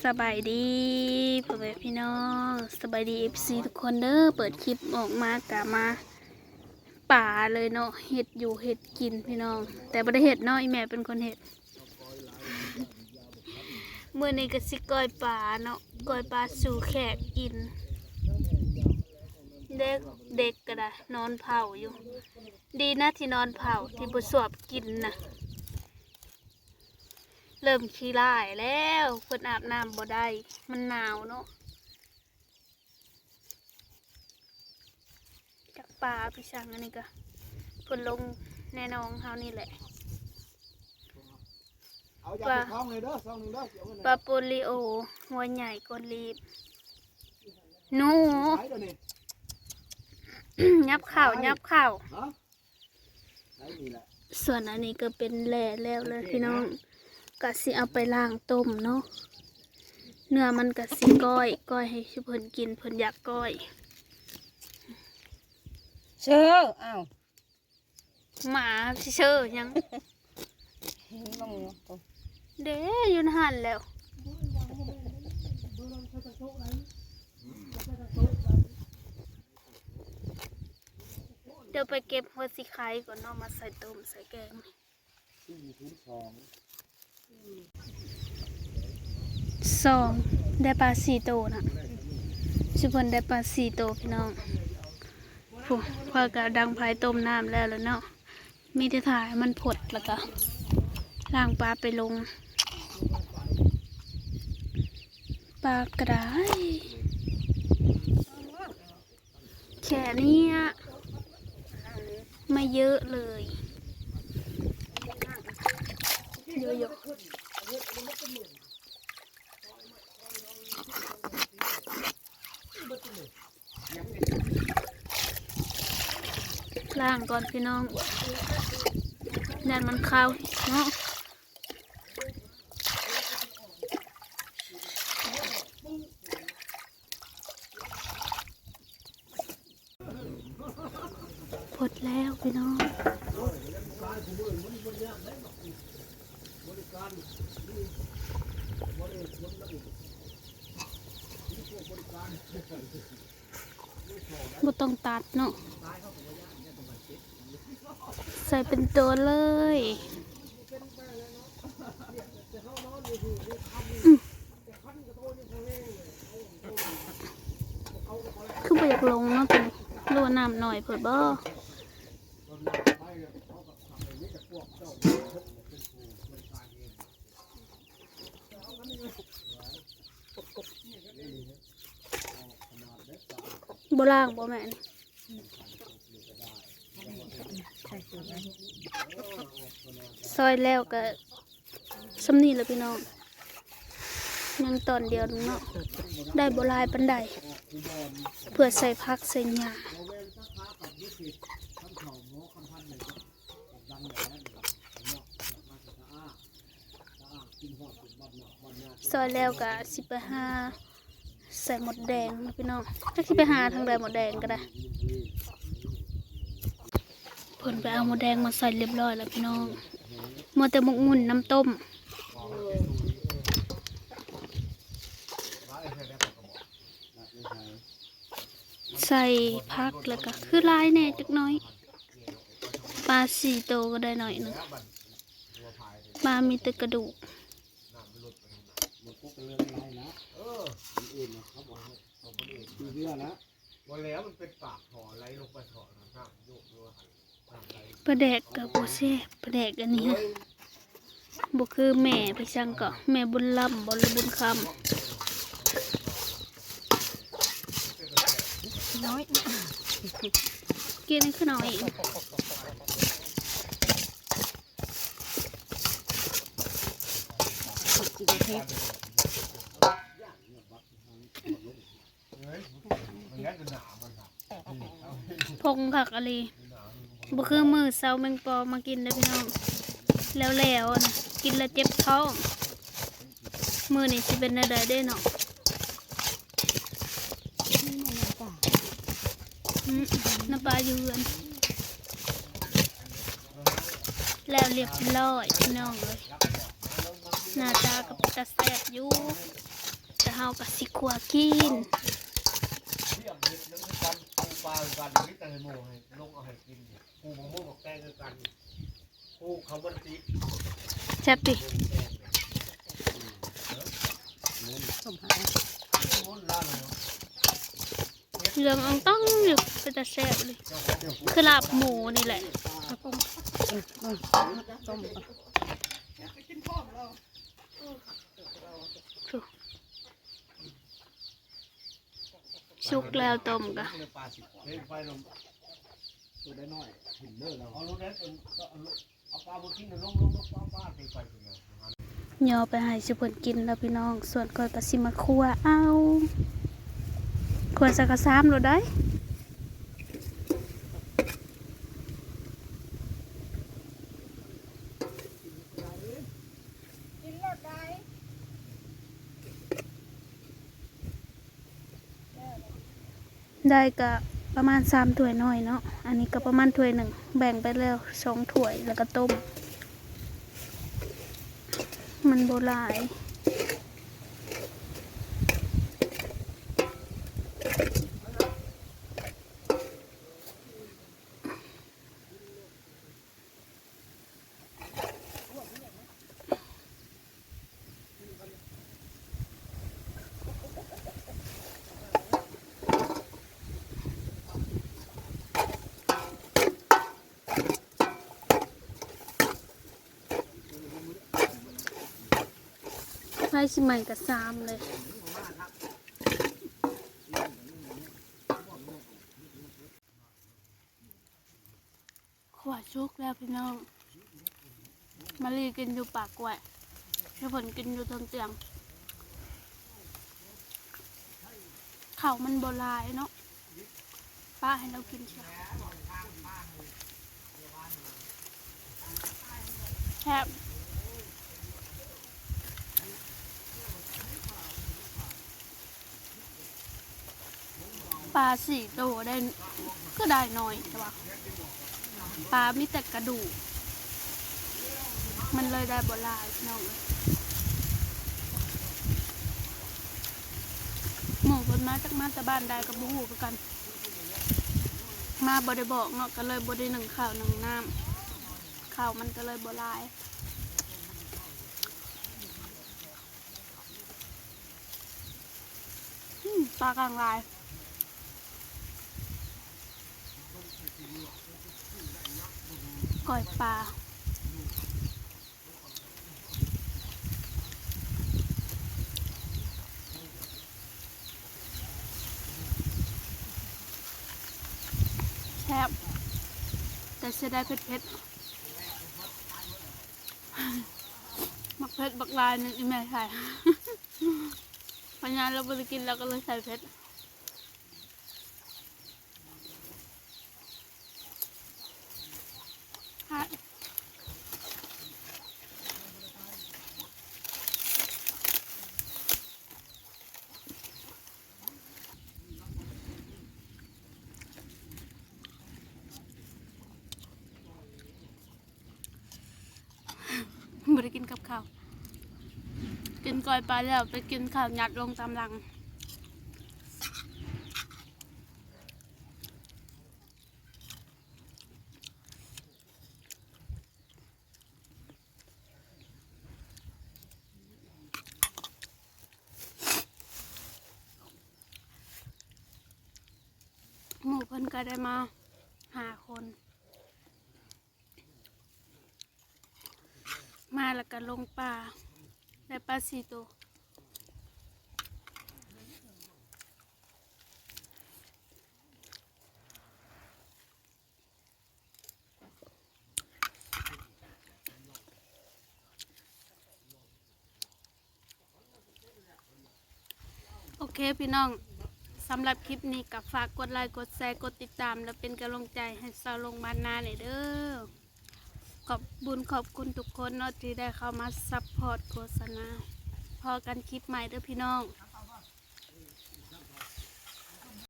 ສະບາຍດີພໍ່ແມ່ພີ່ນ້ອງ ສະບາຍດີ ເອັຟຊີ ທຸກຄົນເດີ. ເປີດຄລິບອອກມາກະມາປ່າເລີຍເນາະ ເຮັດຢູ່ເຮັດກິນພີ່ນ້ອງ ແຕ່ບໍ່ໄດ້ເຮັດເນາະ ອີ່ແມ່ເປັນຄົນເຮັດ. ມື້ນີ້ກະຊິກ້ອຍປາເນາະ ກ້ອຍປາສູ່ແຂກກິນ. ເດັກ ເດັກກະໄດ້ນອນເຝົ້າຢູ່ ດີນະທີ່ນອນເຝົ້າ ທີ່ບໍ່ສວບກິນນະ. ເລີ່ມຂີ້ລ້າຍແລ້ວ ເພິ່ນອາບນ້ຳບໍ່ໄດ້ ມັນໜາວເນາະ. ຈັກປາໄປສັງ ອັນນີ້ກະເພິ່ນລົງໃນໜອງເຮົານີ້ແຫຼະ. ເອົາຢາ ປາ ໄປທ້ອງເລີຍເດີ ຊອງໜຶ່ງເດີ ເອົາເງິນ ປາໂປລິໂອ ຫົວໃຫຍ່ກວ່າລີບ. ໜູ ໄປເດີນີ້ ຫຍັບເຂົ້າ ຫຍັບເຂົ້າ. ສ່ວນອັນນີ້ກະເປັນແລ່ແລ້ວເລີຍພີ່ນ້ອງ ກະຊິເອົາໄປລ້າງຕົ້ມເນາະ. ເນື້ອມັນກະຊິກ້ອຍ ກ້ອຍໃຫ້ເພິ່ນກິນ ເພິ່ນຢາກກ້ອຍ. ເຊີ ອ້າວ ໝາຊິເຊີຫຍັງ ເດ້ ຢູ່ຫັ້ນແລ້ວ. ດຽວໄປເກັບຫົວສີໄຄກ່ອນເນາະ ມາໃສ່ຕົ້ມໃສ່ແກງ. ສອງ ໄດ້ປາສີ່ໂຕນະ ຊຸເພິ່ນໄດ້ປາສີ່ໂຕພີ່ນ້ອງ. ຜູ້ ຂ້ອຍກະດັງໄຟຕົ້ມນ້ຳແລ້ວລະເນາະ ມີແຕ່ຖ້າໃຫ້ມັນຟົດ ລະກະລ້າງປາໄປລົງ. ປາກະໄດ້ แค่เนี้ย ไม่เยอะเลย เยอะๆ. ล้างก่อนพี่น้อง ย่านมันคาวเนาะ. พดแล้วพี่น้อง บ่ต้องตัดเนาะ ใส่เป็นตัวเลย อืม คือบ่อยากลงเนาะ ตัวนี้ หรือว่าน้ำน้อยโพดบ่ บ่ล้างบ่แม่นี่ ซอยแล้วก็ส่ำนี้แหละพี่น้อง ยังตอนเดียวหนึ่งเนาะ ได้บ่หลายปานใด เพื่อใส่ผักใส่หญ้า ซอยแล้วก็สิไปหาใส่มดแดงเนาะพี่น้อง จักสิไปหาทางใดมดแดงก็ได้ เพิ่นไปเอามดแดงมาใส่เรียบร้อยแล้วพี่น้อง มัวแต่หมกมุ่นน้ำต้ม ใส่ผักแล้วก็คือหลายแหน่จักหน่อย ปลาสี่โตก็ได้หน่อยหนึ่ง ปลามีแต่กระดูก ปลาแดกก็บ่แซ่บ ปลาแดกอันนี้ฮะ บ่คือแม่ไปสั่งก็แม่บุญล้ำบ่ หรือบุญคำ น้อย กินคือน้อย พงคักอีหลี บ่คือมื้อเช้าแมงปอมากินเด้อพี่น้อง แล้วๆ นะ กินแล้วเจ็บท้อง มื้อนี้สิเป็นแนวใดเด้เนาะ อืม น้ำปลาอยู่เฮือน แล้วเรียบร้อยพี่น้องเอ้ย หน้าตาก็เป็นตาแซ่บอยู่ ເຮົາກໍຊິຂົ້ວກິນ. ເລື່ອງເຮັດເລື່ອງຄືກັນ ປູປາຄືກັນ ມີແຕ່ໃຫ້ໝູໃຫ້ລົງເອົາໃຫ້ກິນ ປູບັກມ່ວງບັກແຕງຄືກັນ ປູເຂົ້າມັນຕິ ແຊບຕິ ເລື່ອງອ່ອງຕ້ອງຢູ່ ເປັນຕາແຊບເລີຍ ຄືລາບໝູນີ້ແຫຼະ. ສຸກແລ້ວຕົ້ມກະ ຍໍໄປໃຫ້ຊຸເພິ່ນກິນແລ້ວພີ່ນ້ອງ ສ່ວນຂ້ອຍກະຊິມາຂົ້ວເອົາ ຂົ້ວໃສ່ກະຊາມໂລດໃດ. ໄດ້ກະປະມານສາມຖ້ວຍນ້ອຍເນາະ ອັນນີ້ກະປະມານຖ້ວຍໜຶ່ງ ແບ່ງໄປແລ້ວສອງຖ້ວຍ ແລ້ວກະຕົ້ມ ມັນບໍ່ຫຼາຍ. ໄຟຊິໄໝ້ກະຊາມເລີຍ. ຂົ້ວສຸກແລ້ວພີ່ນ້ອງ ມາລີກິນຢູ່ປາກກ້ວຍ ໃຫ້ເພິ່ນກິນຢູ່ເທິງຕຽງ. ເຂົ້າມັນບໍ່ຫຼາຍເນາະ ປະໃຫ້ລາວກິນຊະ ແຊບ. ປາສີ່ໂຕໄດ້ ຄືໄດ້ໜ້ອຍແທ້ວ່າ ປາມີແຕ່ກະດູກ ມັນເລີຍໄດ້ບໍ່ຫຼາຍພີ່ນ້ອງເອີຍ. ໝູ່ເພິ່ນມາ ຈັກມາແຕ່ບ້ານໃດກະບໍ່ຮູ້ຄືກັນ ມາບໍ່ໄດ້ບອກເນາະ ກະເລີຍບໍ່ໄດ້ໜຶ້ງເຂົ້າໜຶ້ງນ້ຳ ເຂົ້າມັນກະເລີຍບໍ່ຫຼາຍ. ອືມ ປາກາງລາຍ ກ້ອຍປາ ແຊບ ແຕ່ເສຍດາຍເຜັດໆ. ໝາກເຜັດບັກລາຍໜຶ່ງ ອີ່ແມ່ໃສ່ ພະຍາລາວບໍ່ໄດ້ກິນ ລາວກະເລີຍໃສ່ເຜັດ. ບໍ່ໄດ້ກິນກັບເຂົ້າ ກິນກ້ອຍປາແລ້ວໄປກິນເຂົ້າ ຍັດລົງຕາມຫຼັງ. ໝູ່ເພິ່ນກະໄດ້ມາຫ້າຄົນ ມາແລ້ວກະລົງປາ ໄດ້ປາສີ່ໂຕ. ໂອເຄພີ່ນ້ອງ ສຳລັບຄລິບນີ້ກະຝາກກົດໄລ ກົດແຊ ກົດຕິດຕາມ ແລະເປັນກຳລັງໃຈໃຫ້ຊາວລົງບ້ານນາແດ່ເດີ. ຂອບບຸນຂອບຄຸນທຸກຄົນເນາະ ທີ່ໄດ້ເຂົ້າມາຊັບພອດໂຄສະນາ. ພໍ້ກັນຄລິບໃໝ່ເດີພີ່ນ້ອງ.